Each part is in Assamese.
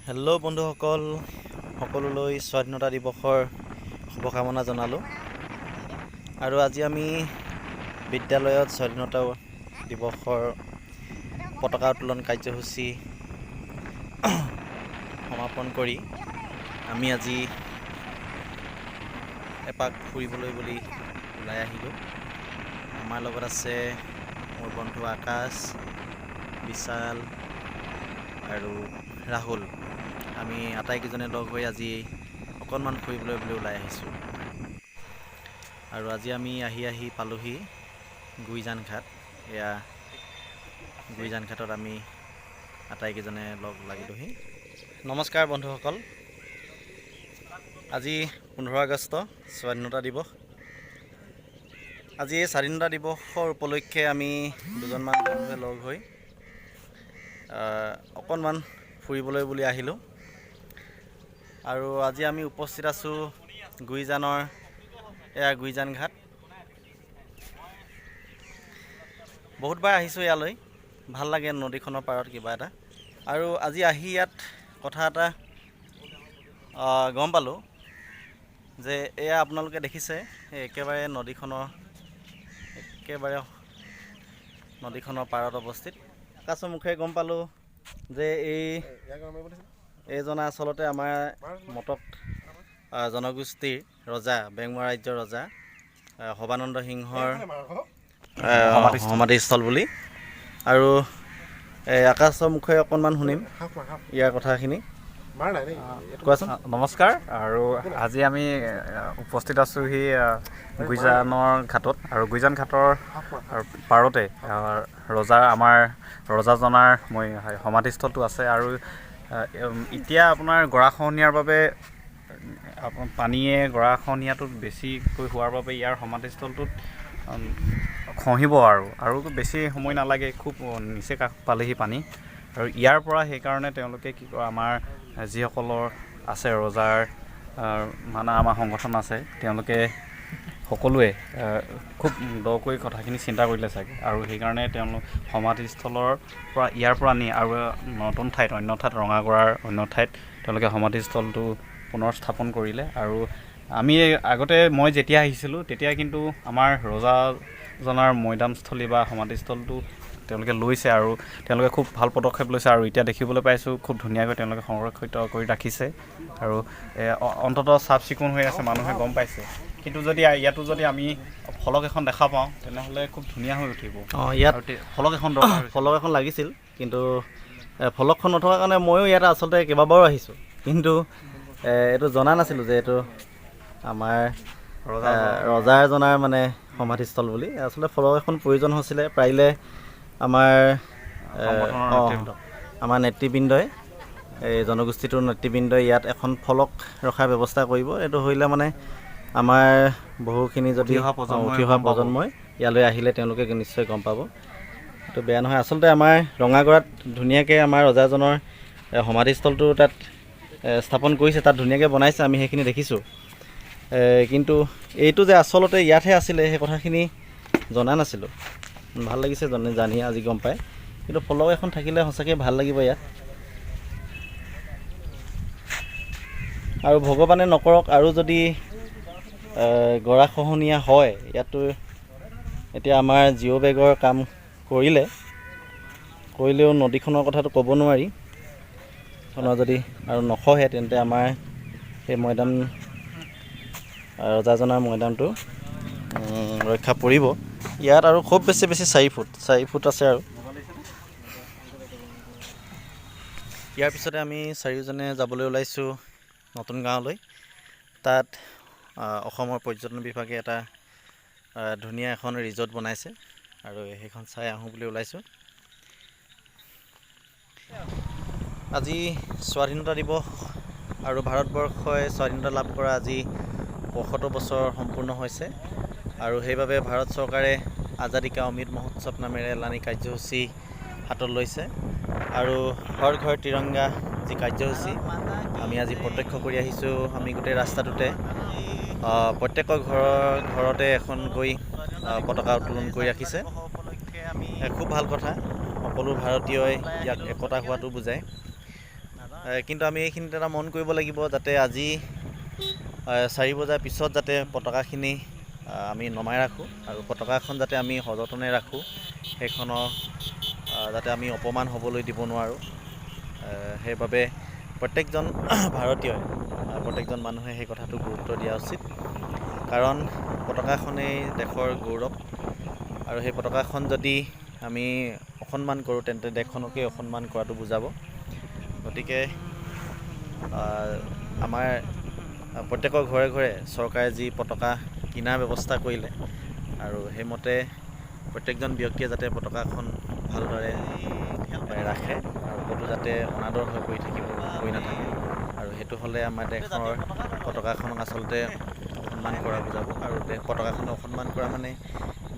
হেল্ল' বন্ধুসকল, সকলোলৈ স্বাধীনতা দিৱসৰ শুভকামনা জনালোঁ। আৰু আজি আমি বিদ্যালয়ত স্বাধীনতা দিৱসৰ পতাকা উত্তোলন কাৰ্যসূচী সমাপন কৰি আমি আজি এপাক ফুৰিবলৈ বুলি ওলাই আহিলোঁ। আমাৰ লগত আছে মোৰ বন্ধু আকাশ, বিশাল আৰু ৰাহুল। আমি আটাইকেইজনে লগ হৈ আজি অকণমান ফুৰিবলৈ বুলি ওলাই আহিছোঁ। আৰু আজি আমি আহি আহি পালোহি গুইজান ঘাট। এয়া গুইজান ঘাটত আমি আটাইকেইজনে লগ লাগিলোহি। নমস্কাৰ বন্ধুসকল, আজি 15 আগষ্ট, স্বাধীনতা দিৱস। আজি এই স্বাধীনতা দিৱসৰ উপলক্ষে আমি দুজনমান বন্ধুৱে লগ হৈ অকণমান ফুৰিবলৈ বুলি আহিলোঁ। আৰু আজি আমি উপস্থিত আছোঁ গুইজানৰ, এয়া গুইজান ঘাট। বহুতবাৰ আহিছোঁ ইয়ালৈ, ভাল লাগে নদীখনৰ পাৰত কিবা এটা। আৰু আজি আহি ইয়াত কথা এটা গম পালোঁ যে এয়া আপোনালোকে দেখিছে, এই একেবাৰে নদীখনৰ পাৰত অৱস্থিত। আকাশৰ মুখেৰে গম পালোঁ যে এইজনা আচলতে আমাৰ মটক জনগোষ্ঠীৰ ৰজা, বেংমৰা ৰাজ্যৰ ৰজা সৰ্বানন্দ সিংহৰ সমাধিস্থল বুলি। আৰু এই আকাশৰ মুখেৰে অকণমান শুনিম ইয়াৰ কথাখিনি। কোৱাচোন। নমস্কাৰ। আৰু আজি আমি উপস্থিত আছোঁহি গুইজানৰ ঘাটত আৰু গুইজান ঘাটৰ আৰু পাৰতে ৰজাৰ, আমাৰ ৰজাজনাৰ মই সমাধিস্থলটো আছে। আৰু এতিয়া আপোনাৰ গৰাখহনীয়াৰ বাবে, আপোনাৰ পানীয়ে গৰাখহনীয়াটোত বেছিকৈ হোৱাৰ বাবে ইয়াৰ সমাধিস্থলটোত খহিব আৰু আৰু বেছি সময় নালাগে, খুব নিচেই কাষ পালেহি পানী। আৰু ইয়াৰ পৰা সেইকাৰণে তেওঁলোকে কি কয়, আমাৰ যিসকলৰ আছে ৰজাৰ মানে আমাৰ সংগঠন আছে, তেওঁলোকে সকলোৱে খুব দকৈ কথাখিনি চিন্তা কৰিলে চাগে। আৰু সেইকাৰণে তেওঁলোক সমাধিস্থলৰ পৰা ইয়াৰ পৰা নি আৰু নতুন ঠাইত, অন্য ঠাইত, ৰঙাগড়াৰ অন্য ঠাইত তেওঁলোকে সমাধিস্থলটো পুনৰ স্থাপন কৰিলে। আৰু আমি আগতে মই যেতিয়া আহিছিলোঁ, তেতিয়া কিন্তু আমাৰ ৰজাজনাৰ মৈদামস্থলী বা সমাধিস্থলটো তেওঁলোকে লৈছে আৰু তেওঁলোকে খুব ভাল পদক্ষেপ লৈছে। আৰু এতিয়া দেখিবলৈ পাইছোঁ, খুব ধুনীয়াকৈ তেওঁলোকে সংৰক্ষিত কৰি ৰাখিছে আৰু অন্ততঃ চাফ চিকুণ হৈ আছে, মানুহে গম পাইছে। কিন্তু যদি ইয়াতো যদি আমি ফলক এখন দেখা পাওঁ, তেনেহ'লে খুব ধুনীয়া হৈ উঠিব। অঁ, ইয়াত আৰু ফলক এখন দৰকাৰ হৈছে। ফলক এখন লাগিছিল, কিন্তু ফলকখন নথকাৰ কাৰণে ময়ো ইয়াত আচলতে কেইবাবাৰো আহিছোঁ, কিন্তু এইটো জনা নাছিলোঁ যে এইটো আমাৰ ৰজা ৰজা এজনাৰ মানে সমাধিস্থল বুলি। আচলতে ফলক এখন প্ৰয়োজন হৈছিলে। পাৰিলে আমাৰ সংগঠনৰ নেতৃবৃন্দ। আমাৰ নেতৃবৃন্দই, এই জনগোষ্ঠীটোৰ নেতৃবৃন্দই ইয়াত এখন ফলক ৰখাৰ ব্যৱস্থা কৰিব। এইটো হ'লে মানে আমাৰ বহুখিনি যদি উঠি অহা প্ৰজন্মই উঠি অহা গম পাব। প্ৰজন্মই ইয়ালৈ আহিলে তেওঁলোকে নিশ্চয় গম পাব। এইটো বেয়া নহয়। আচলতে আমাৰ ৰঙাগড়াত ধুনীয়াকৈ আমাৰ ৰজাজনৰ সমাধিস্থলটো তাত স্থাপন কৰিছে, তাত ধুনীয়াকৈ বনাইছে, আমি সেইখিনি দেখিছোঁ। কিন্তু এইটো যে আচলতে ইয়াতহে আছিলে, সেই কথাখিনি জনা নাছিলোঁ। ভাল লাগিছে জানি আজি গম পাই। কিন্তু ফলক এখন থাকিলে সঁচাকৈ ভাল লাগিব ইয়াত। আৰু ভগৱানে নকৰক, আৰু যদি গৰাখহনীয়া হয়, ইয়াততো এতিয়া আমাৰ জিঅ' বেগৰ কাম কৰিলে, কৰিলেও নদীখনৰ কথাটো ক'ব নোৱাৰি। খনৰ যদি আৰু নখহে, তেন্তে আমাৰ সেই মৈদাম, ৰজাজনাৰ মৈদামটো ৰক্ষা পৰিব। ইয়াত আৰু খুব বেছি বেছি 4 ফুট, 4 ফুট আছে। আৰু ইয়াৰ পিছতে আমি চাৰিওজনে যাবলৈ ওলাইছোঁ নতুন গাঁৱলৈ। তাত অসমৰ পৰ্যটন বিভাগে এটা ধুনীয়া এখন ৰিজৰ্ট বনাইছে আৰু সেইখন চাই আহোঁ বুলি ওলাইছোঁ। আজি স্বাধীনতা দিৱস আৰু ভাৰতবৰ্ষই স্বাধীনতা লাভ কৰা আজি 75 বছৰ সম্পূৰ্ণ হৈছে। আৰু সেইবাবে ভাৰত চৰকাৰে আজাদী কা অমৃত মহোৎসৱ নামেৰে এলানি কাৰ্যসূচী হাতত লৈছে। আৰু হৰ ঘৰ তিৰংগা যি কাৰ্যসূচী আমি আজি প্ৰত্যক্ষ কৰি আহিছোঁ, আমি গোটেই ৰাস্তাটোতে প্ৰত্যেকৰ ঘৰৰ ঘৰতে এখনকৈ পতাকা উত্তোলন কৰি ৰাখিছে। খুব ভাল কথা। সকলো ভাৰতীয়ই ইয়াক একতা হোৱাটো বুজায়। কিন্তু আমি এইখিনিতে এটা মন কৰিব লাগিব যাতে আজি 4 বজাৰ পিছত যাতে পতাকাখিনি আমি নমাই ৰাখোঁ আৰু পতাকাখন যাতে আমি সযতনে ৰাখোঁ। সেইখনৰ যাতে আমি অপমান হ'বলৈ দিব নোৱাৰোঁ। সেইবাবে প্ৰত্যেকজন ভাৰতীয়ই, প্ৰত্যেকজন মানুহে সেই কথাটো গুৰুত্ব দিয়া উচিত, কাৰণ পতাকাখনেই দেশৰ গৌৰৱ আৰু সেই পতাকাখন যদি আমি অসন্মান কৰোঁ, তেন্তে দেশখনকেই অসন্মান কৰাটো বুজাব। গতিকে আমাৰ প্ৰত্যেকৰ ঘৰে ঘৰে চৰকাৰে যি পতাকা কিনাৰ ব্যৱস্থা কৰিলে আৰু সেইমতে প্ৰত্যেকজন ব্যক্তিয়ে যাতে পতাকাখন ভালদৰে ৰাখে আৰু ক'তো যাতে অনাদৰ হৈ পৰি নাথাকে আৰু সেইটো হ'লে আমাৰ দেশৰ পতাকাখনক আচলতে অসন্মান কৰা বুজাব আৰু দেশ পতাকাখনক অসন্মান কৰা মানে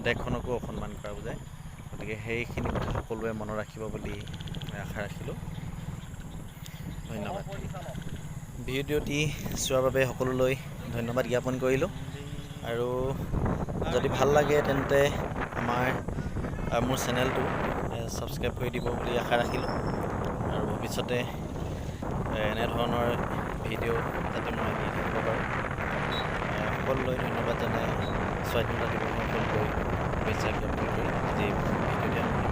দেশখনকো অসন্মান কৰা বুজায়। গতিকে সেইখিনি কথা সকলোৱে মনত ৰাখিব বুলি মই আশা ৰাখিলোঁ। ধন্যবাদ। ভিডিঅ'টি চোৱাৰ বাবে সকলোলৈ ধন্যবাদ জ্ঞাপন কৰিলোঁ আৰু যদি ভাল লাগে তেন্তে মোৰ চেনেলটো ছাবস্ক্ৰাইব কৰি দিব বুলি আশা ৰাখিলোঁ আৰু ভৱিষ্যতে এনেধৰণৰ ভিডিঅ' যাতে মই দি থাকিব পাৰোঁ। সকলোলৈ ধন্যবাদ জনাই স্বাধীনতা দিৱসৰ সকলোলৈ শুভেচ্ছা জ্ঞাপন কৰি আজি ভিডিঅ'টি সামৰণি